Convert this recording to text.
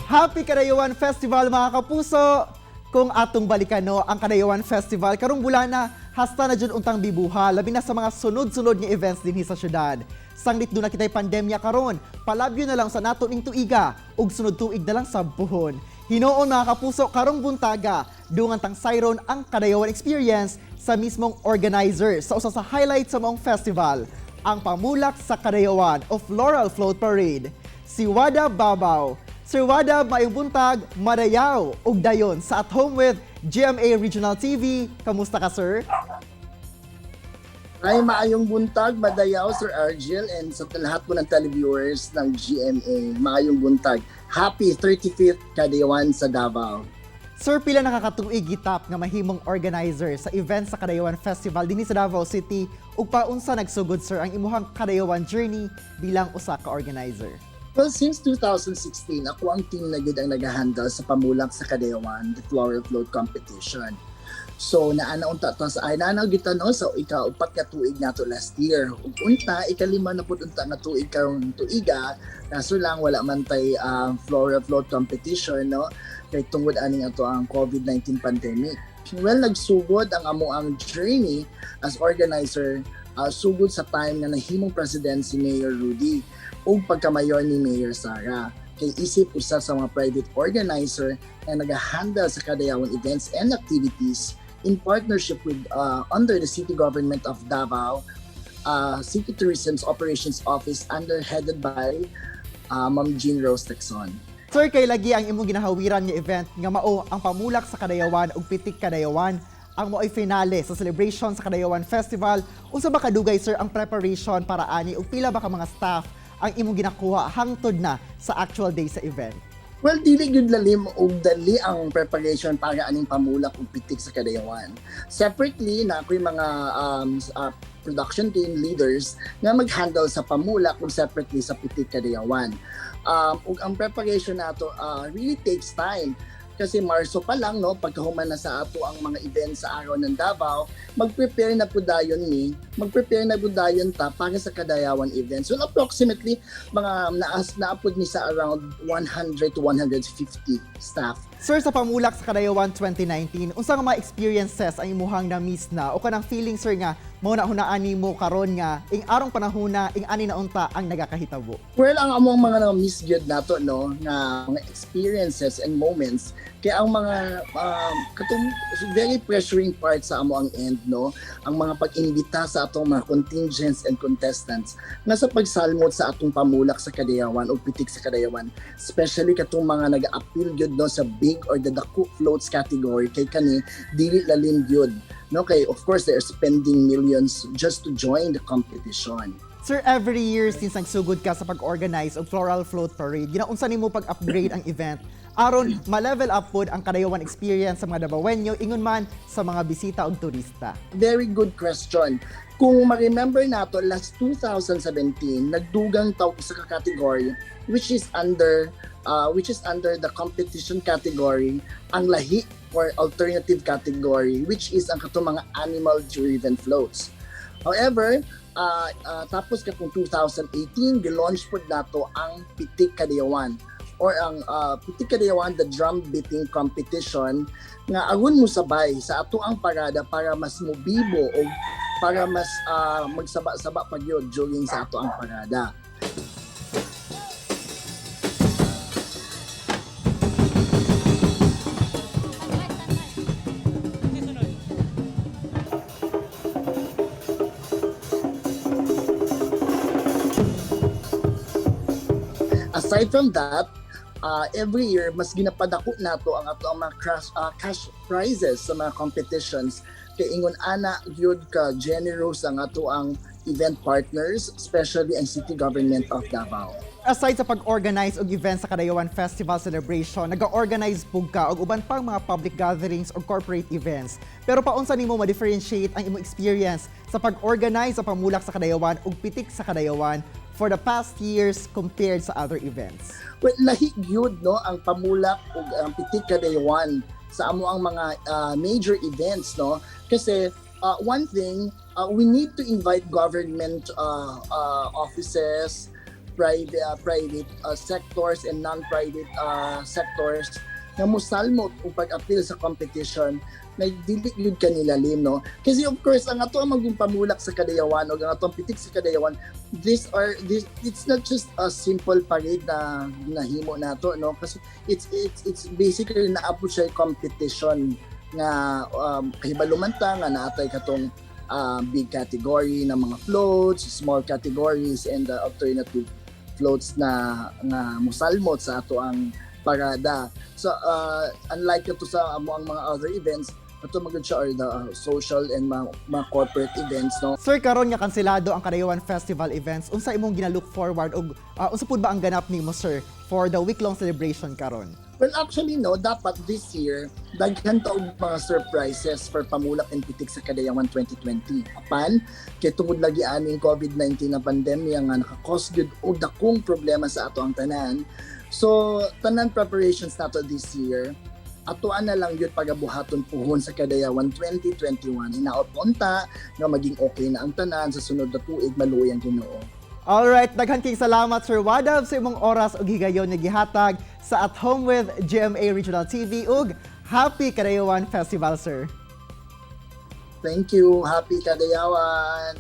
Happy Kadayawan Festival, mga kapuso! Kung atong balikan, no, ang Kadayawan Festival karong bulana hasta na jud untang bibuha, labi na sa mga sunod-sunod nga events dinhi sa syudad. Sanglit duna kitay pandemya karon, palabyo na lang sa nato ning tuiga ug sunod tuig na lang sa buhon. Hinuon, mga kapuso, karong buntaga, dungan tang sayron ang Kadayawan experience sa mismong organizer sa usa sa highlights sa maong festival, ang Pamulak sa Kadayawan o Floral Float Parade. Si Wada Babaw. Sir Wada, maayong buntag, madayaw, ug dayon sa At Home with GMA Regional TV. Kamusta ka, sir? Ay, maayong buntag, madayaw, Sir Argel, and sa lahat po ng televiewers ng GMA, maayong buntag. Happy 35th Kadayawan sa Davao. Sir, pila na ka katuig gitap nga mahimong organizer sa event sa Kadayawan Festival dinhi sa Davao City ug paunsa nagsugod, sir, ang imuhang Kadayawan journey bilang usa ka organizer? Well, since 2016, ako ang team na gid ang nag-handle sa Pamulak sa Kadayawan, the Floral Float Competition. So, naana unta to sa ay naana gyud ta, no, sa ika-upat nga tuig nato last year. Ug unta ikalima na pud unta nga tuig karong tuiga, kaso lang wala man tay floral float competition, no, kay tungod aning ato ang COVID-19 pandemic. Well, nagsugod ang amo ang journey as organizer sugod sa time nga nahimong president si Mayor Rudy ug pagka-mayor ni Mayor Sara. Kay isip usa sa mga private organizer na nag-handle sa Kadayawan events and activities in partnership with under the City Government of Davao, City Tourism's Operations Office under headed by Ma'am Jean Rose Texon. Sir, kay lagi ang imong ginahawiran nga event nga mao ang Pamulak sa Kadayawan ug Pitik Kadayawan ang mao'y finale sa celebration sa Kadayawan Festival. Unsa ba kadugay, sir, ang preparation para ani ug pila ba ka mga staff ang imong ginakuha hangtod na sa actual day sa event? Well, dili gyud lalim og dali ang preparation para aning Pamulak ug Pitik sa Kadayawan. Separately, na ako'y mga production team leaders nga mag-handle sa Pamulak ug separately sa Pitik Kadayawan. Ug ang preparation nato really takes time kasi Marso pa lang, no, pagkahuman na sa ato ang mga events sa Araw ng Davao, mag-prepare na po dayon ta para sa Kadayawan events. So approximately mga naas naapod ni sa around 100 to 150 staff. Sir, sa Pamulak sa Kadayawan 2019, unsa nga mga experiences ang imuhang na-miss na o kanang feeling, sir, nga mao na hunaan nimo karon nga ing arong panahona ing ani na unta ang nagakahitabo? Well, ang among mga na-miss gyud nato, no, nga mga experiences and moments kay ang mga katong very pressuring part sa amo ang end, no, ang mga pag-imbita sa atong mga contingents and contestants nga sa pagsalmot sa atong Pamulak sa Kadayawan o Pitik sa Kadayawan, especially katong mga nag-appeal gyud, no, sa big or the dako floats category, kay kani dili lalim gyud, no, kay of course they are spending millions just to join the competition. Sir, every year since nagsugod ka sa pag-organize og Floral Float Parade, ginaunsa nimo pag-upgrade ang event aron ma-level up pod ang Kadayawan experience sa mga Dabawenyo ingon man sa mga bisita ug turista? Very good question. Kung ma-remember nato, last 2017, nagdugang taw isa ka category which is under the competition category, ang lahi or alternative category, which is ang katong mga animal driven floats. However, tapos katong 2018, gilaunch pod nato ang Pitik Kadayawan or ang Pitik Kadayawan, the drum beating competition nga aron mo sabay sa ato ang parada para mas mobibo o para mas magsaba-saba pa gyud during sa ato ang parada. Aside from that, every year mas ginapadako nato ang ato ang mga cash prizes sa mga competitions kay ingon ana gyud ka generous ang ato ang event partners, especially ang City Government of Davao. Aside sa pag-organize og event sa Kadayawan Festival Celebration, nag-organize pug ka og uban pang mga public gatherings o corporate events. Pero paunsa nimo ma-differentiate ang imong experience sa pag-organize sa Pamulak sa Kadayawan ug Pitik sa Kadayawan for the past years compared sa other events? Well, lahi gyud, no, ang Pamulak ug ang Pitik Kadayawan sa amo ang mga major events, no, kasi one thing, we need to invite government offices. private sectors and non-private sectors nga musalmot og pag-appeal sa competition na dili gyud kanilalim, no? Kasi of course, ang ato ang maging pamulak sa Kadayawan o ang atong pitik sa Kadayawan, this are this it's not just a simple parade na nahimo nato, no? Kasi it's basically naa pod siya competition nga kahibalo man ta nga naatay katong big category ng mga floats, small categories and the alternative floats na nga musalmot sa ato ang parada. So unlike kato sa amo ang mga other events, ato magud siya are the social and mga corporate events, no? Sir, karon nga kanselado ang Kadayawan Festival events, unsa imong gina-look forward og unsa pud ba ang ganap nimo, sir, for the week-long celebration karon? Well, actually, no, dapat this year, daghan ta og mga surprises for Pamulak and Pitik sa Kadayawan 2020. Apan, kay tungod lagi aning COVID-19 na pandemya nga naka-cause gyud og dakong problema sa ato ang tanan. So, tanan preparations nato this year, atoan na lang yun pagabuhaton puhon sa Kadayawan 2021. Hinaot unta nga maging okay na ang tanan sa sunod na tuig, maluoy ang Ginoo. Alright, daghan kayong salamat, Sir Wadab, sa imong oras ug higayon nga gihatag sa At Home with GMA Regional TV ug Happy Kadayawan Festival, sir. Thank you. Happy Kadayawan.